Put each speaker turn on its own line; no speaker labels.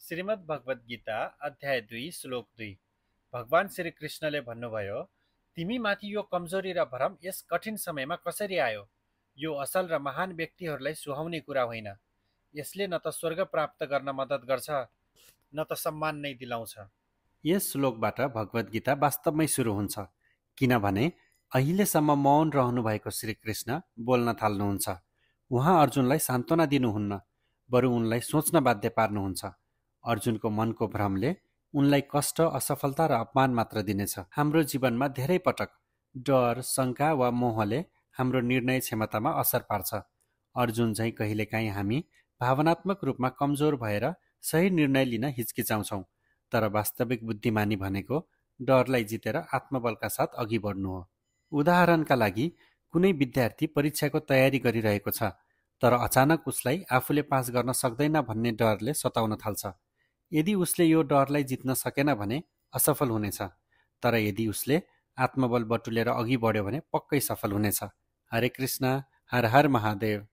श्रीमद् भगवत गीता अध्याय 2 श्लोक 2। भगवान श्री कृष्णले भन्नुभयो, तिमी माथि यो कमजोरी र भरम यस कठिन समयमा कसरी आयो? यो असल र महान व्यक्तिहरूलाई सुहाउने कुरा होइन। यसले न त स्वर्ग प्राप्त गर्न मद्दत गर्छ, न त सम्मान नै दिलाउँछ।
यस श्लोकबाट भगवत गीता वास्तवमै सुरु हुन्छ, किनभने अहिलेसम्म मौन रहनुभएको श्रीकृष्ण बोल्न थाल्नुहुन्छ। उहाँ अर्जुनलाई सान्त्वना दिनुहुन्न, बरु उनलाई सोच्न बाध्य पार्नुहुन्छ। अर्जुनको मनको भ्रमले उनलाई कष्ट, असफलता र अपमान मात्र दिनेछ। हाम्रो जीवनमा धेरै पटक डर, शङ्का वा मोहले हाम्रो निर्णय क्षमतामा असर पार्छ। अर्जुन झैँ कहिलेकाहीँ हामी भावनात्मक रूपमा कमजोर भएर सही निर्णय लिन हिचकिचाउँछौँ, तर वास्तविक बुद्धिमानी भनेको डरलाई जितेर आत्मबलका साथ अघि बढ्नु हो। उदाहरणका लागि, कुनै विद्यार्थी परीक्षाको तयारी गरिरहेको छ, तर अचानक उसलाई आफूले पास गर्न सक्दैन भन्ने डरले सताउन थाल्छ। यदि उसले यो डरलाई जित्न सकेन भने असफल हुनेछ, तर यदि उसले आत्मबल बटुलेर अघि बढ्यो भने पक्कै सफल हुनेछ। हरे कृष्ण, हर हर महादेव।